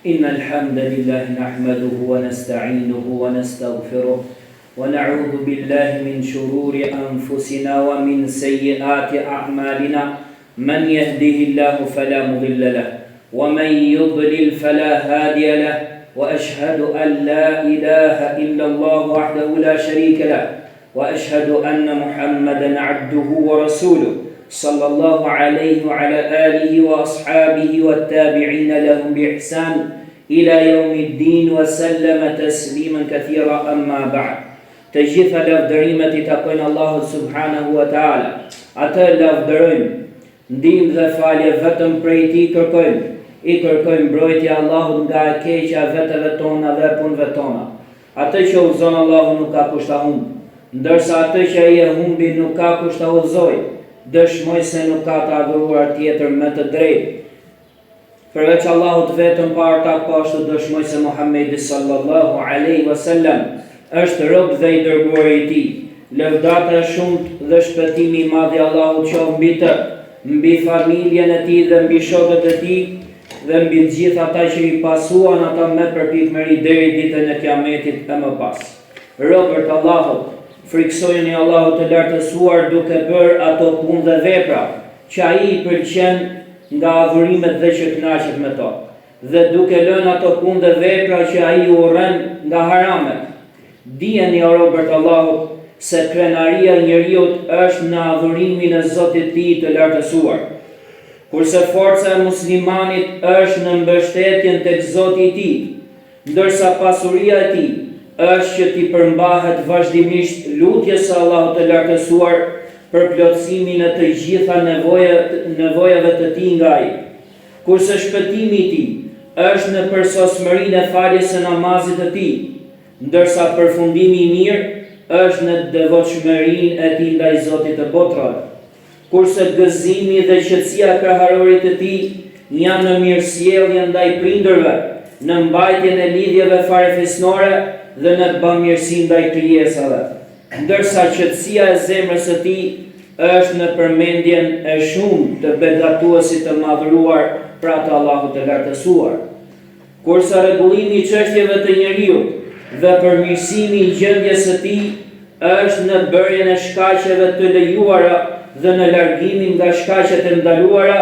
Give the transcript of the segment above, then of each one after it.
إن الحمد لله نحمده ونستعينه ونستغفره ونعوذ بالله من شرور أنفسنا ومن سيئات أعمالنا من يهده الله فلا مضل له ومن يضلل فلا هادي له وأشهد أن لا إله إلا الله وحده لا شريك له وأشهد أن محمدا عبده ورسوله صلى الله عليه وعلى آله وأصحابه والتابعين لهم بإحسان إلى يوم الدين وسلم تسليما كثيرا أما بعد Të gjitha lavdërimet i takojnë Allahut subhanahu wa ta'ala. Atë lavdërojmë. Ndihmë dhe falje vetëm prej Tij kërkojmë. I kërkojmë mbrojtje Allahut nga e keqja e veteve tona dhe e punëve tona. Atë që udhëzon Allahu nuk ka kush ta humbë, ndërsa atë që Ai e humbi nuk ka kush ta udhëzojë. Dëshmoj se nuk ka të adhuruar tjetër me të drejtë, përveç Allahut vetëm pa ortak po ashtu dëshmoj se Muhammedi sallallahu alejhi ve sellem është rob dhe i dërguari i Tij. Lëvdata e shumtë dhe shpëtimi i madh i Allahut qoftë mbi të, mbi familjen e tij dhe mbi shokët e tij, dhe mbi të gjithë ata që i pasuan ata me përpikmëri deri ditën e Kiametit e më pas. Robër të Allahut, frikësojuni Allahut të Lartësuar duke bërë ato punë dhe vepra, që Ai i pëlqen nga adhurimet dhe që kënaqet me to, dhe duke lënë ato punë dhe vepra që Ai i urren nga haramet. Dijeni o robër të Allahut se krenaria e njeriut është në adhurimin e Zotit të tij të Lartësuar. Kurse forca e muslimanit është në mbështetjen tek Zoti i tij, ndërsa pasuria e tij është që t'i përmbahet vazhdimisht lutjes së Allahut të Lartësuar për plotësimin e të gjitha nevojave të tij nga Ai. Kurse shpëtimi i tij është në përsosmërinë e faljes së namazit të tij, ndërsa përfundimi i mirë është në devotshmërinë e tij ndaj Zotit të Botërave. Kurse gëzimi dhe qetësia e kraharorit të tij janë në mirësjelljen ndaj prindërve, në mbajtjen e lidhjeve farefisnore dhe në bamirësi ndaj krijesave. Ndërsa qetësia e zemrës së tij është në përmendjen e shumtë të Begatuesit të Madhëruar, pra të Allahut të Lartësuar. Kurse rregullimi i çështjeve të njeriut dhe përmirësimi i gjendjes së tij është në bërjen e shkaqeve të lejuara dhe në largimin nga shkaqet e ndaluara,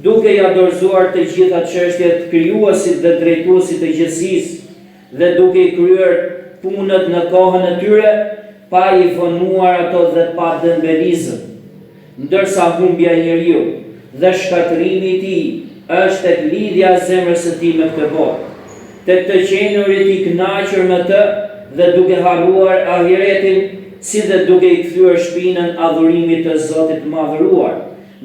duke ia dorëzuar të gjitha çështjet Krijuesit dhe Drejtuesit të gjithësisë dhe duke i kryer punët në kohën e tyre, pa i vonuar ato dhe pa dembelizëm. Ndërsa humbja e njeriut dhe shkatërrimi i tij është tek lidhja e zemrës së tij me këtë botë, tek të qenurit i kënaqur me të dhe duke harruar ahiretin, si dhe duke i kthyer shpinën adhurimit të Zotit të Madhëruar.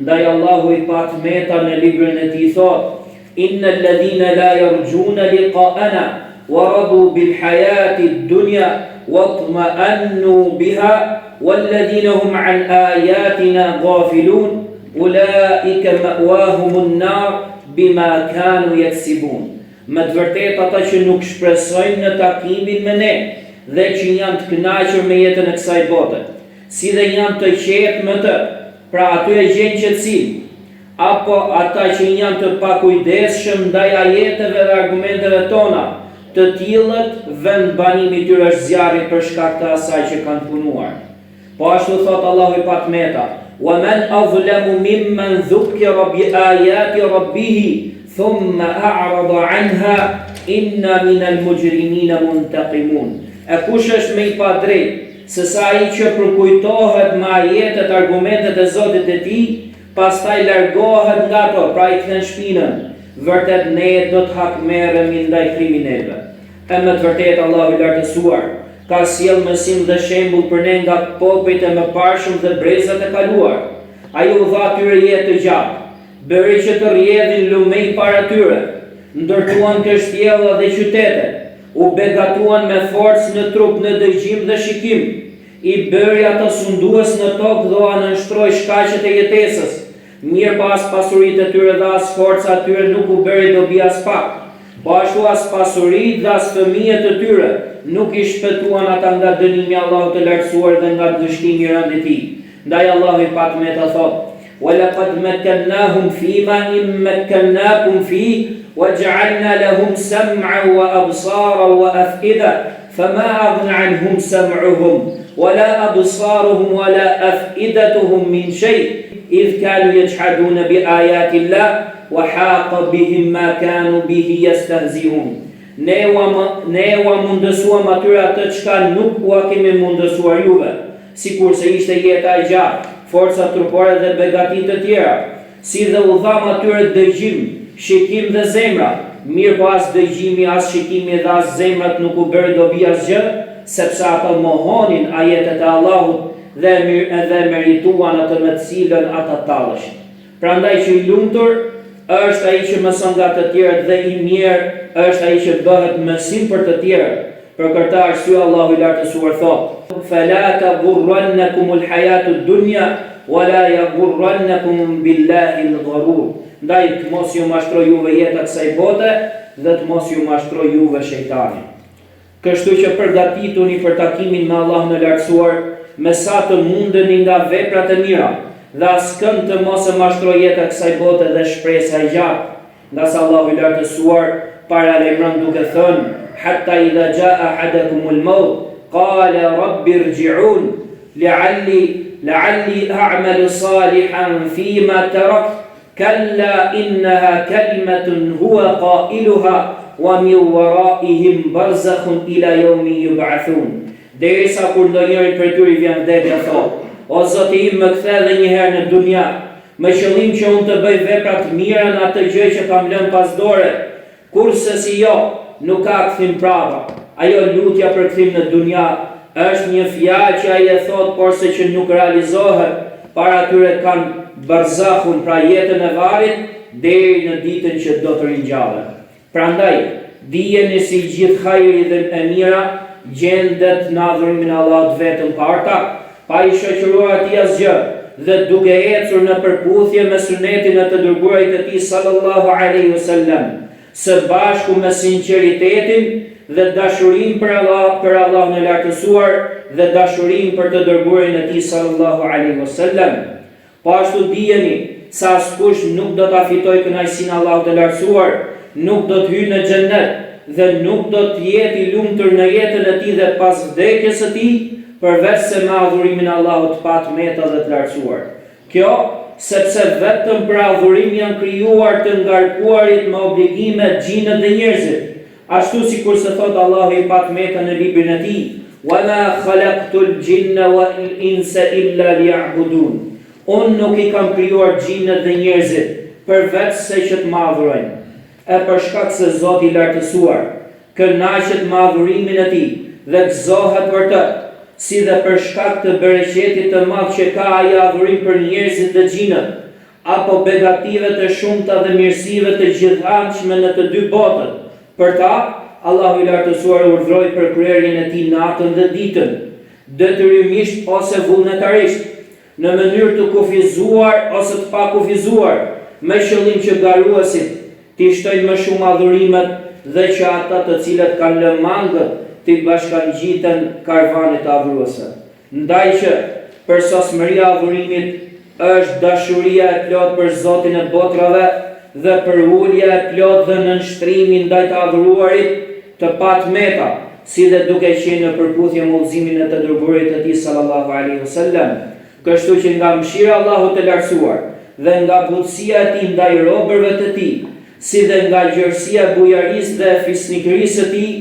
Ndaj Allahu i pa të meta në Librin e Tij thotë, Inna alladhina la yarjuna liqa'ana wa radu bil hayati dunya watma'annu biha walladhina hum an ayatina ghafilun ulaika ma'wahumun nar bima kanu yaksibun. Me të vërtetë ata që nuk shpresojnë në takimin me ne dhe që janë të kënaqur me jetën e kësaj bote, si dhe janë të qetë me të, pra aty e gjejnë qetësinë, apo ata që janë të pakujdesshëm ndaj ajeteve dhe argumenteve tona, të tillët vendbanimi i tyre është zjarri për shkak të asaj që kanë punuar. Po ashtu thotë Allahu i pa të meta, Wa men adhlamu mimmen dhukkira bi ayati rabbihi thumma a'rada anha inna minal mujrimina muntaqimun. E kush është më i padrejtë se sa ai që përkujtohet me ajetet, argumentet e Zotit të tij, Pastaj largohet nga to, pra i kthen shpinën, vërtet ne do të hakmerremi ndaj kriminelëve. E me të vërtetë Allahu i Lartësuar ka sjellë mësim dhe shembull për ne nga popujt e mëparshëm dhe brezat e kaluar. Ai u dha atyre jetë të gjatë, bëri që të rrjedhin lumenj para tyre, ndërtuan kështjella dhe qytete, u begatuan me forcë në trup, në dëgjim dhe shikim, I bëri ata sundues në tokë dhe ua nënshtroi shkaqet e jetesës. Mirëpo as pasuritë e tyre dhe as forca e tyre nuk u bëri dobi aspak. Po ashtu as pasuritë dhe as fëmijët e tyre nuk i shpëtuan ata nga dënimi i Allahut të Lartësuar dhe nga ndëshkimi i rëndë i Tij. Ndaj Allahu i pa të meta thotë. Wa laqad makkannahum fima in makkannakum fih wa ja'alna lahum sam'an wa absaran wa af'ida fama aghna anhum sam'uhum wa la absaruhum wa la af'idatuhum min shay idh kanu yajhaduna bi ayati llah wa haqa bihim ma kanu bihi yastahzi'un. Ne ua ne ua mundësuam atyre atë çka nuk ua kemi mundësuar juve, sikurse ishte jeta e gjatë, forca trupore dhe begati të tjera, si dhe u dhamë atyre dëgjim, shikim dhe zemra, mirëpo as dëgjimi, as shikimi dhe as zemrat nuk u bëri dobi asgjë, sepse ata mohonin ajetet e Allahut dhe e merituan atë me të cilën ata talleshin. Prandaj që i lumtur është ai që mëson nga të tjerët dhe i mjerë është ai që bëhet mësim për të tjerët. Për këtë arsye Allahu i Lartësuar thotë, Fela tagurrannakumul hajatud dunja wa la yagurrannakum billahil gharur, Ndaj të mos ju mashtrojë juve jeta e kësaj bote dhe të mos ju mashtrojë juve shejtani. Kështu që përgatituni për takimin me Allahun e Lartësuar me sa të mundeni nga veprat e mira, dhe askënd të mos e mashtrojë jeta e kësaj bote dhe shpresa e gjatë, ngase Allahu i Lartësuar paralajmëron duke thënë, Hatta idha xha'a ahadakumul maut, kale rabbi irxhi'un, le'alli le'alli a'malu salihan fima terakt, Kalla innaha kalimatun huwa qailuha wa min waraihim barzakhun ila yawmi yub'athun. Derisa kur ndonjërit prej tyre i vjen vdekja thotë, O Zoti im më kthe edhe një herë në dunja, me qëllim që unë të bëj vepra të mira në atë gjë që kam lënë pas dore. Kurrsesi jo, nuk ka kthim prapa. Ajo lutja për kthim në dunja është një fjalë që ai e thotë porse që nuk realizohet, para tyre kanë barzakhun pra jetën e varrit deri në ditën që do të ringjallen. Prandaj, dijeni se i gjithë hajri dhe e mira gjendet në adhurimin e Allahut vetëm pa ortak, pa i shoqëruar atij asgjë, dhe duke ecur në përputhje me sunetin e të Dërguarit të Tij sallallahu alejhi ve sellem, së bashku me sinqeritetin dhe dashurinë për Allah, për Allahun e Lartësuar dhe dashurinë për të Dërguarin e Tij sallallahu alejhi ve sellem. Po ashtu dijeni se askush nuk do ta fitojë kënaqësinë e Allahut të Lartësuar, nuk do të hyjë në Xhennet dhe nuk do të jetë i lumtur në jetën e tij dhe pas vdekjes së tij, përveçse me adhurimin e Allahut të pa të meta dhe të Lartësuar. Kjo, sepse vetëm për adhurim janë krijuar të ngarkuarit me obligime xhinët dhe njerëzit, Ashtu sikurse thotë Allahu i pa të meta në librin e Tij, Wa ma khalaktul xhinne wal inse illa liya'budun, Unë nuk i kam krijuar xhinët dhe njerëzit, përveçse që të më adhurojnë. E për shkak se Zoti i Lartësuar kënaqet me adhurimin e Tij dhe gëzohet për të, si dhe për shkak të bereqetit të madh që ka ai adhurim për njerëzit dhe xhinët, apo begative të shumta dhe mirësive të gjithanshme në të dy botët. Për ta, Allahu i Lartësuar urdhëroi për kryerjen e tij natën dhe ditën, detyrimisht ose vullnetarisht, në mënyrë të kufizuar ose të pakufizuar, me qëllim që garuesit t'i shtojnë më shumë adhurimet dhe që ata të cilët kanë lënë mangët t'i bashkangjiten karvanit të adhuruesve. Ndaj që, përsosmëria e adhurimit është dashuria e plotë për Zotin e botërave dhe përulja e plotë dhe nënshtrimi ndaj të adhuruarit të pa të meta, si dhe duke qenë në përputhje me udhëzimin e të Dërguarit të Tij sallallahu alejhi ve sellem. Kështu që nga mëshira e Allahut të Lartësuar dhe nga butësia e Tij ndaj robërve të Tij, si dhe nga gjerësia e bujarisë dhe e fisnikërisë së Tij,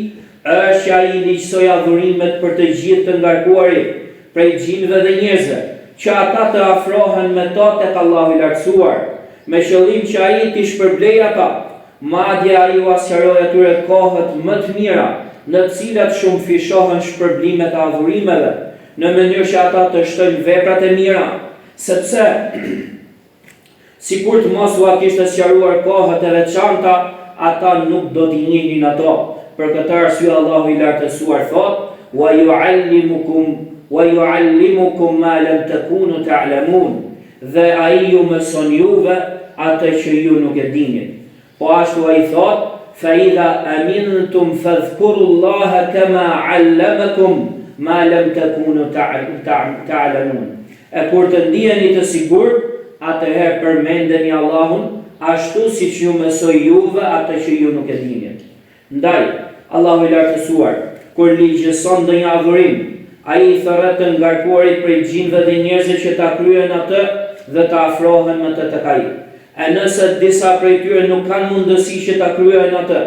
Është që Ai i ligjësoi adhurimet për të gjithë të ngarkuarit, prej xhinëve dhe njerëzve, që ata të afrohen me to tek Allahu i Lartësuar, me qëllim që Ai t'i shpërblejë ata. Madje Ai ua sqaroi atyre kohët më të mira, në të cilat shumëfishohen shpërblimet e adhurimeve, në mënyrë që ata të shtojnë veprat e mira, sepse, Sikur të mos ua kishte sqaruar kohët e veçanta, ata nuk do t'i njihnin ato. Për këtë arsye Allahu i Lartësuar thotë, Wa yu'allimukum wa yu'allimukum ma lam takunu ta'lamun, Dhe Ai ju mëson juve atë që ju nuk e dinit. Po ashtu Ai thotë, Fa idha amintum fadhkurullaha kama 'allamakum ma lam takunu ta'lamun. E kur të ndiheni të sigurt, atëherë përmendeni Allahun, ashtu siç ju mësoi juve atë që ju nuk e dinit. Ndaj, Allahu i Lartësuar, kur ligjëson ndonjë adhurim, Ai i thërret të ngarkuarit prej xhinëve dhe njerëzve që ta kryejnë atë dhe të afrohen me të tek Ai. E nëse disa prej tyre nuk kanë mundësi që ta kryejnë atë,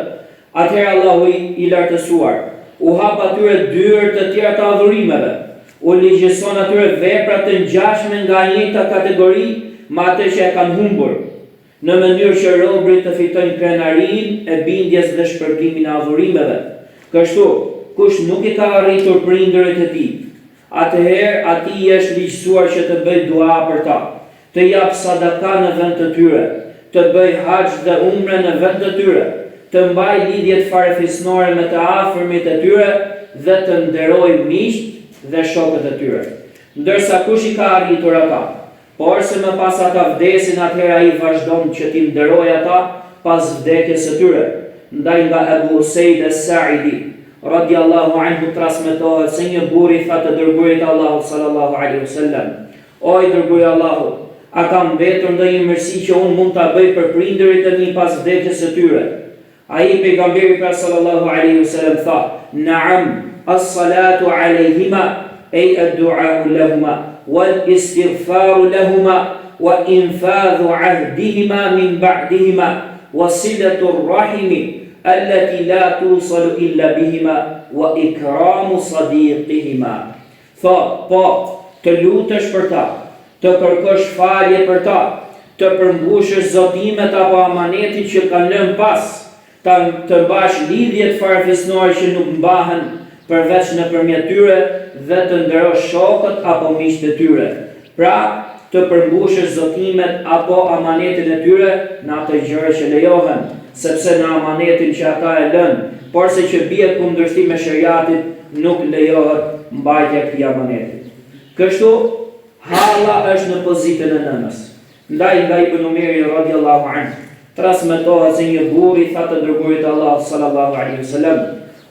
atëherë Allahu i Lartësuar u hap atyre dyer të tjera të adhurimeve, u ligjëson atyre vepra të ngjashme nga e njëjta kategori me atë që e kanë humbur, në mënyrë që robërit të fitojnë krenarinë e bindjes dhe shpërblimin e adhurimeve. Kështu, kush nuk i ka arritur prindërit e tij, atëherë atij i është ligjësuar që të bëjë dua për ta, të japë sadaka në vend të tyre, të bëjë haxh dhe umre në vend të tyre, të mbajë lidhjet farefisnore me të afërmit e tyre dhe të nderojë miqtë dhe shokët e tyre. Ndërsa kush i ka arritur ata, Porse më pas ata vdesin atëherë ai vazhdon që t'i nderojë ata pas vdekjes së tyre. Ndaj nga Ebu Usejd es-Sa'idi, radijallahu anhu transmetohet se një burrë i tha të Dërguarit të Allahut sallallahu alejhi ve sellem, O i Dërguari i Allahut, a ka mbetur ndonjë mirësi që unë mund ta bëj për prindërit e mi pas vdekjes së tyre? Ai, Pejgamberi pra sallallahu alejhi ve selem tha, Na'am, as-salatu alejhima, ej ad-du'a'u lahuma, wal istighfaru lahuma, wa infadhu ahdihima min ba'dihima, wa silatu ar-rahimi allati la tusalu illa bihima, wa ikramu sadiqihima. Tha, Po, të lutesh për ta, të kërkosh falje për ta, të përmbushësh zotimet apo amanetin që kanë lënë pas, ta të mbash lidhjet farefisnore që nuk mbahen përveç nëpërmjet tyre dhe të nderosh shokët apo miqtë e tyre. Pra, të përmbushësh zotimet apo amanetin e tyre në ato gjëra që lejohen, sepse në amanetin që ata e lënë, porse që bie kundërshtim me sheriatin, nuk lejohet mbajtja e këtij amaneti. Kështu, halla është në pozitën e nënës. Ndaj nga Ibn Umeri radijallahu anh, transmetohet se një burrë i tha të Dërguarit të Allahut sallallahu alejhi ve selem,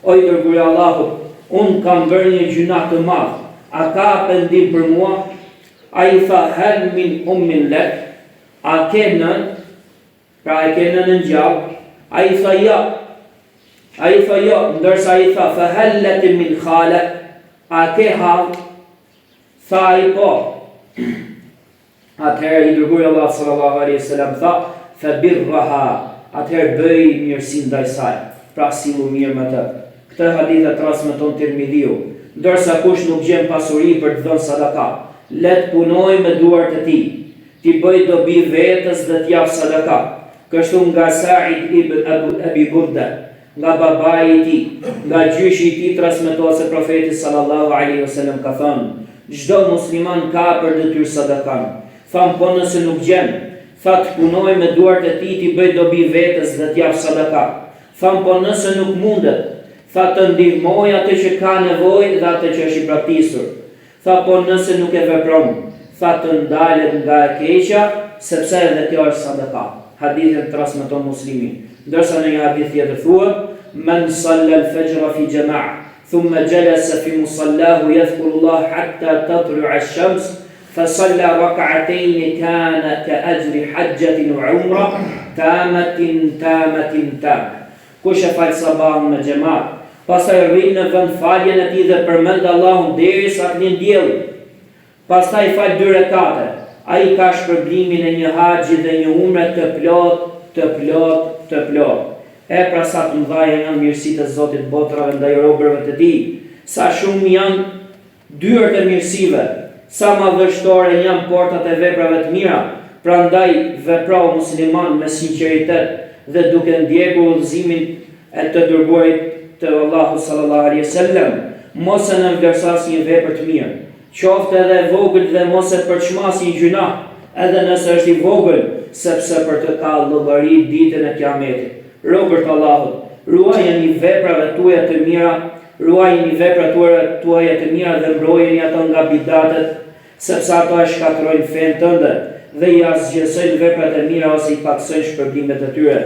O i Dërguari i Allahut, unë kam bërë një gjynah të madh, a ka pendim për mua? Ai i tha, Hel min ummin lek? A ke nënë? Pra e ke nënën gjallë? Ai i tha, Jo. Ai i tha, Jo, ndërsa ai i tha, Fe hel leke min khale? A ke hallë? Tha ai, Po. Atëherë i Dërguari i Allahut sallallahu alejhi ve selem tha, Fe birraha, atëherë bëj mirësi ndaj saj, pra sillu mirë me të. Këtë hadith e transmeton Tirmidhiu. Ndërsa kush nuk gjen pasuri për të dhënë sadaka, le të punojë me duart e tij, t'i bëjë dobi vetes dhe të japë sadaka. Kështu nga Sa'id ibn Abi Burda, Nga babai i tij, nga gjyshi i tij transmetohet se Profeti sallallahu alejhi ve selem ka thënë, Çdo musliman ka për detyrë sadakanë. Thamë po nëse nuk gjen? Tha të punojë me duart e tij t'i bëjë dobi vetes dhe të japë sadaka. Thamë po nëse nuk mundet? Tha të ndihmojë atë që ka nevojë dhe atë që është i braktisur. Tha po nëse nuk e vepron, tha të ndalet nga e keqja, sepse edhe kjo është sadaka. Hadithin transmeton Muslimi. Ndërsa në një hadith tjetër thuhet, Men salla al-fajra fi jama'a, thumma jalasa fi musallahu yadhkuru Allah hatta tatlu'a ash-shams, fa salla rak'atayn kana ka ajri hajjatin wa umra tamatin tamatin tama. Kush e fal sabahun me xhemat, pastaj rri në vendfaljen e tij dhe përmend Allahun derisa të lind dielli, pastaj fal dy rekate, ai ka shpërblimin e një haxhi dhe një umre të plotë, të plotë, të plotë. E pra sa të mëdha janë mirësitë e Zotit të botërave ndaj robërve të Tij, sa shumë janë Dyert e mirësive, sa madhështore janë portat e veprave të mira, prandaj vepro o musliman me sinqeritet dhe duke ndjekur udhëzimin e të Dërguarit të Allahut sallallahu alejhi e sellem, mos e nënvlerëso asnjë vepër të mirë, qoftë edhe e vogël dhe mos e përçmo asnjë gjynah, edhe nëse është i vogël, sepse për të ka llogari ditën e Kiametit. Robër të Allahut, ruajani veprave tuaja të mira Ruajini veprat tuaja të mira dhe mbrojeni ato nga bidatet, sepse ato e shkatërrojnë fenë tënde dhe i asgjësojnë veprat e mira ose i pakësojnë shpërblimet e tyre.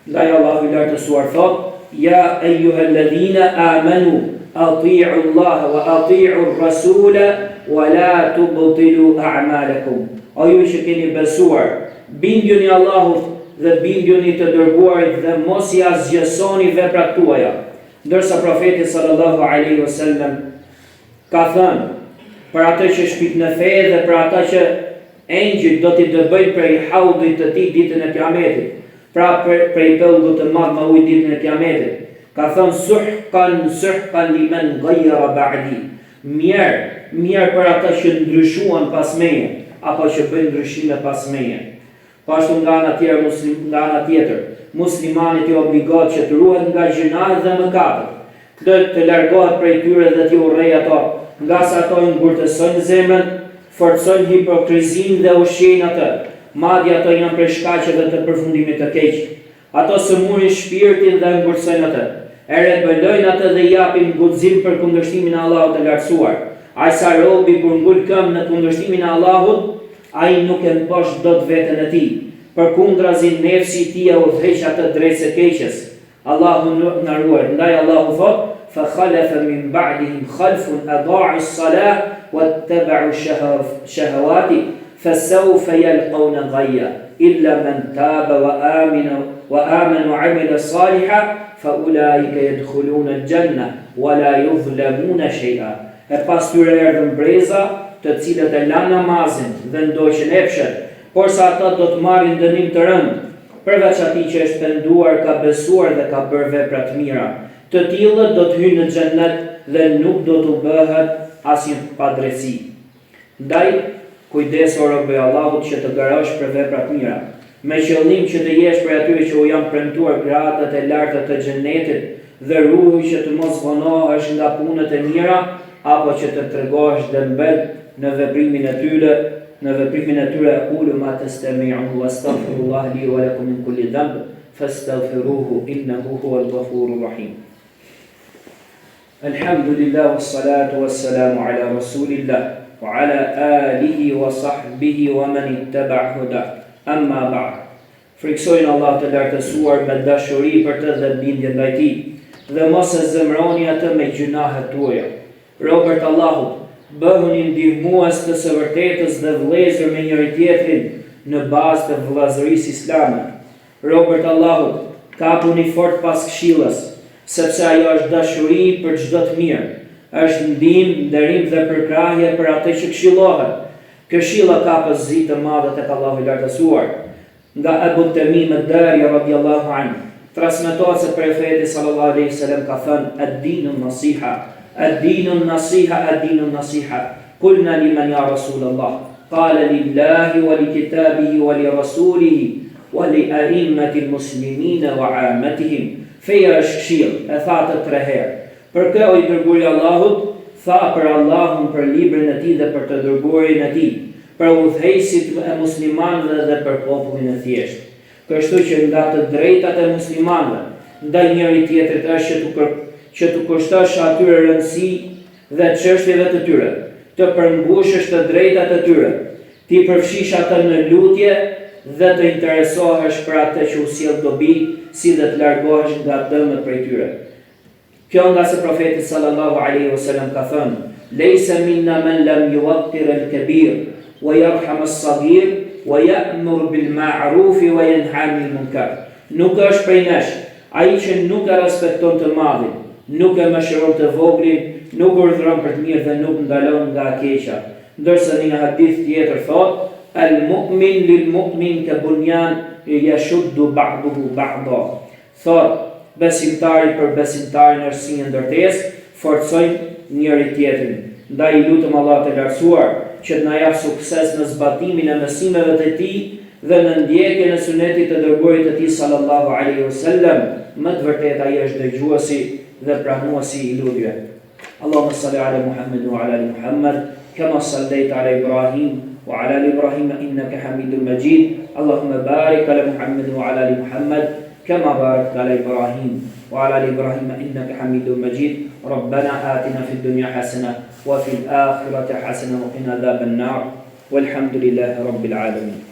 Ndaj Allahu i Lartësuar thotë, Ja ejjuhelledhine amenu ati'u Allahe wa ati'u rrasule wa la tubtilu a'malekum. O ju që keni besuar, bindjuni Allahut dhe bindjuni të Dërguarit dhe mos i asgjësoni veprat tuaja. Ndërsa Profeti sallallahu alejhi ve sellem ka thënë, Për atë që shpik në fe dhe për ata që engjëjt do t'i dëbojnë prej haudit të tij ditën e Kiametit, pra prej pellgut të madh me ujë ditën e Kiametit, ka thënë, Suhkan, suhkan limen ghayyara ba'di, Mjerë, mjerë për ata që ndryshuan pas meje, apo që bëjnë ndryshime pas meje. Po ashtu nga ana tjera muslim, nga ana tjetër, muslimanit i obligohet që të ruhet nga gjynahet dhe mëkatet, të të largohet prej tyre dhe t'i urrejë ato, ngase ato e ngurtësojnë zemrën, forcojnë hipokrizinë dhe ushqejnë atë, madje ato janë prej shkaqeve të përfundimit të keq. Ato sëmurin shpirtin dhe e ngurtësojnë atë, e rebelojnë atë dhe i japin guxim për kundërshtimin e Allahut të Lartësuar. Aq sa robi kur ngul këmbë në kundërshtimin e Allahut, ai nuk e mposht dot veten e tij. Përkundrazi, nefsi i tij e udhëheq atë drejt së keqes. Allahu na ruajt. Ndaj Allahu thotë, Fa khalafa min ba'dihim khalfun ada'u as-salah wattaba'u shahawati fa sawfa yalqawna ghayya illa man taba wa amana wa amana wa amila saliha fa ulaika yadkhuluna al-janna wa la yudhlamuna shay'a. E pas tyre erdhën breza, të cilët e lanë namazin dhe ndoqën epshet, porse ata do të marrin dënim të rëndë, përveç atij që është penduar, ka besuar dhe ka bërë vepra të mira. Të tillët do të hyjnë në Xhennet dhe nuk do t'u bëhet asnjë padrejtësi. Ndaj, kujdes o rob i Allahut që të garosh për vepra të mira, me qëllim që të jesh prej atyre që u janë premtuar gradat e larta të Xhennetit dhe ruhu që të mos vonohesh nga punët e mira apo që të tregohesh dembel në veprimin e tyre, në veprimin e tyre Aqulu ma testemi'un wa astaghfirullah li wa lakum min kulli dhanb fastaghfiruhu innahu huwal ghafurur rahim. Elhamdulillah wassalatu wassalamu ala rasulillah wa ala alihi wa sahbihi wa men ittaba hudah. Amma ba'd. Frikësojeni Allahun të Lartësuar me dashuri për të dhe bindje ndaj Tij, dhe mos e zemëroni Atë me gjynahet tuaja. Robër të Allahut, bëhuni ndihmues të së vërtetës dhe vëllezër me njëri-tjetrin në bazë të vëllazërisë islame. Robër të Allahut, kapuni fort pas këshillës, sepse ajo është dashuri për çdo të mirë, është ndihmë, nderim dhe përkrahje për atë që këshillohet. Këshilla ka pozitë të madhe tek Allahu i Lartësuar. Nga Ebu Temim ed-Dari radijallahu anh, transmetohet se Profeti sallallahu alejhi ve selem ka thënë, Ed-dinu an-nasiha, ed-dinu an-nasiha, ed-dinu an-nasiha. Kulna limen ja Rasulallah? Kale lillahi wa li kitabihi wa li rasulihi wa li a'immati al-muslimina wa 'amatihim. Feja është këshillë, e tha atë tre herë. Për kë o i Dërguari i Allahut? Tha, për Allahun, për Librin e Tij dhe për të Dërguarin e Tij, për udhëheqësit e muslimanëve dhe për popullin e thjeshtë. Kështu që nga të drejtat e muslimanëve ndaj njëri-tjetrit është që t'u që t'u kushtosh atyre rëndësi dhe çështjeve të tyre, të përmbushësh të drejtat e tyre, t'i përfshish ata në lutje dhe të interesohesh për atë që u sjell dobi, si dhe të largohesh nga dëmet prej tyre. Kjo ngase Profeti sallallahu alejhi ve selem ka thënë, Lejse minna men lem juwaqqir el-kebir, wa yarham es-sagir, wa ya'mur bil-ma'rufi wa yanha 'anil munkar. Nuk është prej nesh, ai që nuk e respekton të madhin, nuk e mëshiron të voglin, nuk urdhëron për të mirë dhe nuk ndalon nga e keqja. Ndërsa në një hadith tjetër thotë, El-mu'min lil-mu'min ke bunyan yashuddu ba'duhu ba'da. Thotë, Besimtari për besimtarin është si një ndërtesë, forcojnë njëri-tjetrin. Ndaj i lutem Allahut të Lartësuar, që të na japë sukses në zbatimin e mësimeve të Tij dhe në ndjekjen e Sunetit të Dërguarit të Tij sallallahu alejhi ve sellem, me të vërtetë Ai është Dëgjuesi dhe Pranuesi i lutjeve. Allahumma salli ala Muhammed wa ala ali Muhammed, kama sallaita ala Ibrahim wa ala ali Ibrahim innaka Hamidum Majid. Allahumma barik ala Muhammed wa ala ali Muhammed, kama barakta ala Ibrahim wa ala ali Ibrahim innaka Hamidum Majid. Rabbana atina fid dunya hasana wa fil akhirati hasana wa qina adhaban nar. Walhamdulillahi rabbil alamin.